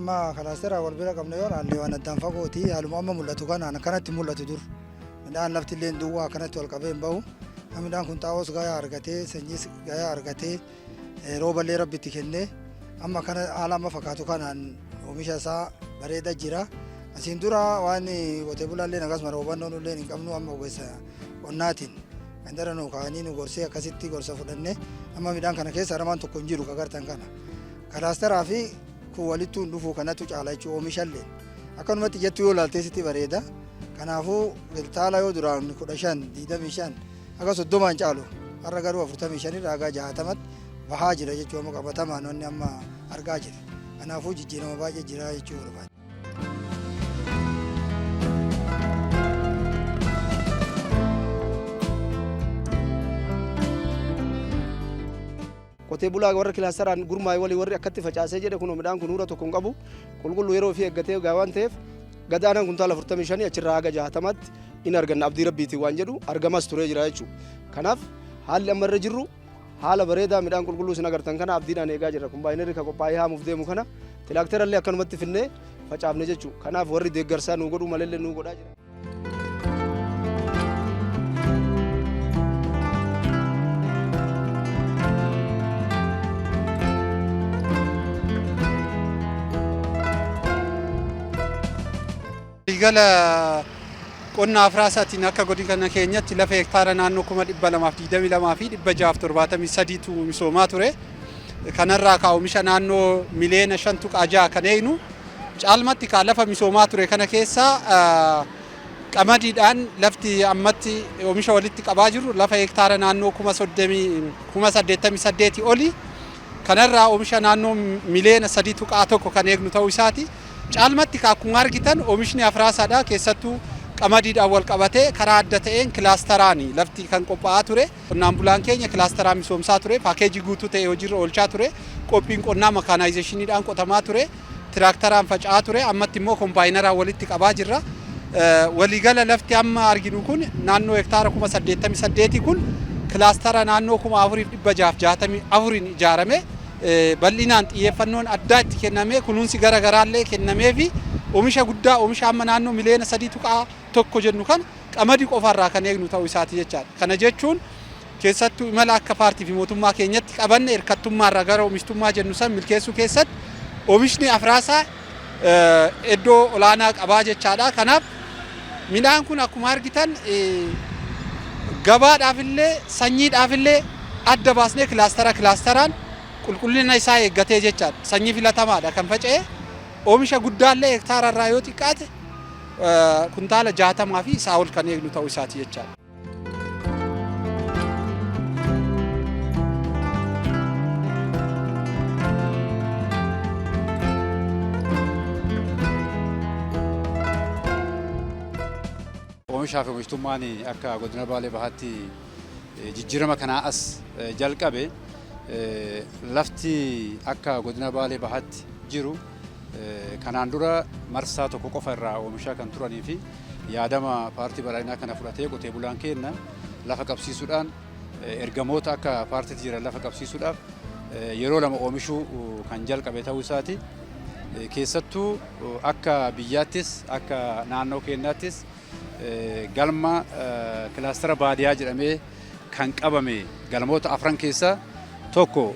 Amma kilaasteraa wal bira qabne yoo ilaalle waan addaan fagooti. Haaluma amma mul'atu kanaan akkanatti mul'atu dur. Midhaan lafti illee duwwaa akkanatti wal qabee hin bahu. Midhaan kun xaa'oos gahaa argatee, sanyiis gahaa argatee, rooballee rabbi itti kennee, amma kana haala amma fakkaatu kanaan oomisha isaa bareeda jira. Asiin dura waan qotee bulaallee akkasuma hubannoo nullee hin qabnu. Amma ogeessa qonnaatiin kan dara nu kaa'anii nu gorsee, akkasitti gorsa fudhannee, amma midhaan kana keessa aramaan tokko hin jiru kagartan kana. Kilaasteraa fi kun walittuu hin dhufu, kanatu caala jechuudha oomishallee. Akkanumatti jettu yoo ilaalte sitti bareeda. Kanaafuu kuntaala yoo duraan 15, 25 akka 30n caalu, har'a garuu 45 irraa haga 60tti bahaa jira jechuudha, amma qabatamaan wanni amma argaa jira. Kanaafuu jijjiirama baay'ee jira jechuu barbaada. Qotee bulaa warra kilaasteraan gurmaa'e walii warri akkatti facaasee jedhe, kun midhaan kun huura tokko hin qabu, qulqulluu yeroo ofii eeggatee gaa waan ta'eef, gadaanaan kuntaala 45 achirraa haga 60tti in arganna abdii rabbiitiin waan jedhu argamas turee jira jechuudha. Kanaaf haalli amma irra jirru haala bareedaa, midhaan qulqulluu isin agartan kana abdiidhaan eegaa jirra. Kombaayinarri ka qophaa'ee haamuuf deemu kana tilaakterallee akkanumatti finnee facaafne jechuudha. Kanaaf warri deeggarsaa nuu godhuu malellee nuu godhaa jira. Waliigala qonna afraasaatiin akka godina keenyatti lafa hektaara naannoo 222,673tu misoomaa ture. Kanarraa kaa oomisha naannoo miliyoona 5.6 kan eegnu. Caalmatti kaa lafa misoomaa ture kana keessaa qamadiidhaan lafti ammatti oomisha walitti qabaa jiru lafa hektaara naannoo 88,000 oli. Kanarraa oomisha naannoo miliyoona 3.1 kan eegnu ta'uu isaati. Caalmatti akkuma argitan oomishni afraasaadha, keessattuu qamadiidhaan wal qabatee karaa adda ta'een kilaastaraani lafti kan qophaa'aa ture. Qonnaan bulaan keenya kilaastaraa misoomsaa ture, paakeejii guutuu ta'e hojiirra oolchaa ture, qophiin qonnaa makaanaayizeeshiniidhaan qotamaa ture, tiraaktaraan faca'aa ture, ammatti immoo kombaayinaraan walitti qabaa jirra. Waliigala lafti amma arginu kun naannoo hektaara 88,000 kun kilaastara naannoo 4664n ijaarame, bal'inaan xiyyeeffannoon addaa itti kennamee, kunuunsi gara garaallee kennamee fi oomisha guddaa, oomisha amma naannoo miliyoona 3.1 jennu kana qamadii qofarraa kan eegnu ta'uu isaati jechaadha. Kana jechuun keessattuu imala akka paartii fi mootummaa keenyatti qabanne, hirkattummaarraa gara oomishtummaa jennu san milkeessuu keessatti oomishni afraasaa iddoo olaanaa qabaa jechaadha. Kanaaf midhaan kun akkuma argitan gabaadhaaf illee sanyiidhaaf illee adda baasnee kilaastara kilaastaraan qulqullina isaa eeggatee jechaadha. Sanyii filatamaadha kan faca'e, oomisha guddaallee hektaara irraa yoo xiqqaate kuntaala 60 fi isaa ol kan eegnu ta'uu isaati jechaadha. Oomishaa fi oomishtummaan akka godina Baalee Bahaatti jijjiirama kanaa as jalqabe, lafti akka godina Baalee Bahaatti jiru kanaan dura marsaa tokko qofa irraa oomishaa kan turanii fi yaadama paartii badhaadhinaa kana fudhatee qotee bulaan keenya lafa qabsiisuudhaan, ergamoota akka paartiitti jiran lafa qabsiisuudhaaf yeroo lama oomishuu kan jalqabe ta'uu isaati. Keessattuu akka biyyaattis akka naannoo keenyaattis galma kilaastara baadiyaa jedhamee kan qabame galmoota afran keessaa tokko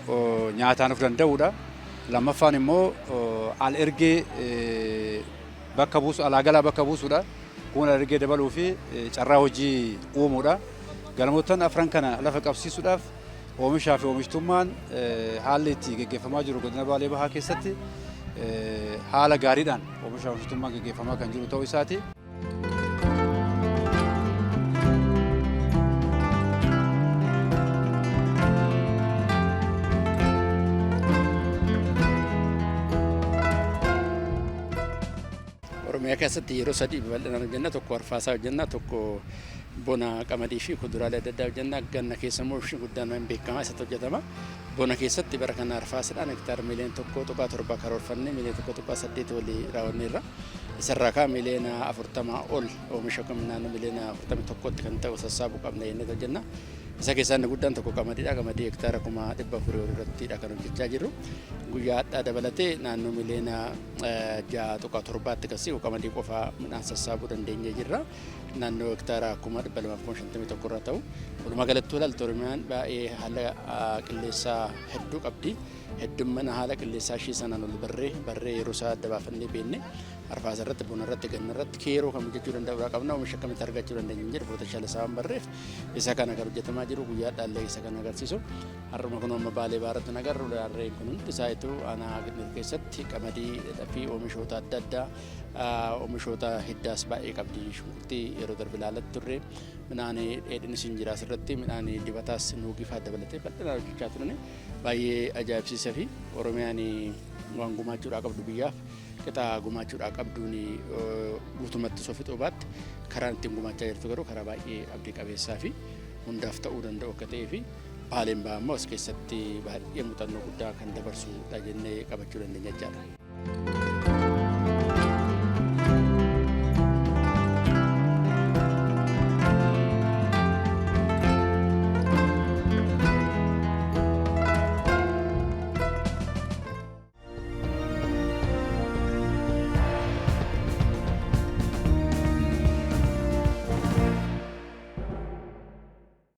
nyaataan of danda'uudha. Lammaffaan immoo al ergee bakka buusu, alaa galaa bakka buusuudha. Kun al ergee dabaluu fi carraa hojii uumuudha. Galmoottan afran kana lafa qabsiisuudhaaf oomishaa fi oomishtummaan haalli itti geggeeffamaa jiru godina Baalee Bahaa keessatti haala gaariidhaan oomishaa fi oomishtummaan geggeeffamaa kan jiru ta'uu isaati. Oromiyaa keessatti yeroo sadii babal'inaan hojjenna. Tokko arfaasaa hojjenna, tokko bona qamadii fi kuduraalee adda addaa hojjenna. Ganna keessa immoo oomishni guddaan hin beekamaa isatti hojjetama. Bona keessatti bara kana arfaasaadhaan hektaara miliyoona 1.7 karoorfannee miliyoona 1.8 walii raawwanneerra. Isarraa kaa miliyoona 40 ol oomisha naannoo miliyoona 41tti kan ta'u sassaabuu qabna jennee hojjenna. Isa keessaa inni guddaan tokko qamadiidha. Qamadii hektaara 400,000 ol irrattidha kan hojjechaa jirru. Guyyaa hadhaa dabalatee naannoo miliyoona 6.7tti kan siqu qamadii qofaa midhaan sassaabuu dandeenyee jirra. Naannoo hektaara 251,000 irra ta'u. Walumaa galatti ilaaltu Oromiyaan baay'ee haala qilleensaa hedduu qabdi. Heddummina haala qilleensaa ishee sanaan ol barree barree yeroo isaa adda baafannee beekne arfaasa irratti, bona irratti, ganna irratti yeroo kam hojjechuu danda'uu qabna, oomisha akkamitti argachuu dandeenya jedhu potential isaa waan barreef isa kana kan hojjetamaa jiru guyyaa dhaallee isa kan agarsiisu. Har'uma kun amma Baalee Bahaatti agarru harreen kun hundi isaayitu aanaa Ginnir keessatti qamadii fi oomishoota adda addaa, oomishoota hiddaas baay'ee qabdi. Shunkurtii yeroo darbe ilaalatti turre, midhaan dheedhinis hin jira asirratti, midhaan dibataas nuugii fa'aa dabalatee bal'inaan hojjechaa turan. Baay'ee ajaa'ibsiisaa fi Oromiyaan waan gumaachuudhaa qabdu biyyaaf qixa gumaachuudhaa qabduun guutumatti osoo fixuu baatte, karaan ittiin gumaachaa jirtu garuu karaa baay'ee abdii qabeessaa fi hundaaf ta'uu danda'u akka ta'ee fi Baaleen Bahaa immoo as keessatti baay'ee muuxannoo guddaa kan dabarsudha jennee qabachuu dandeenya jechaadha.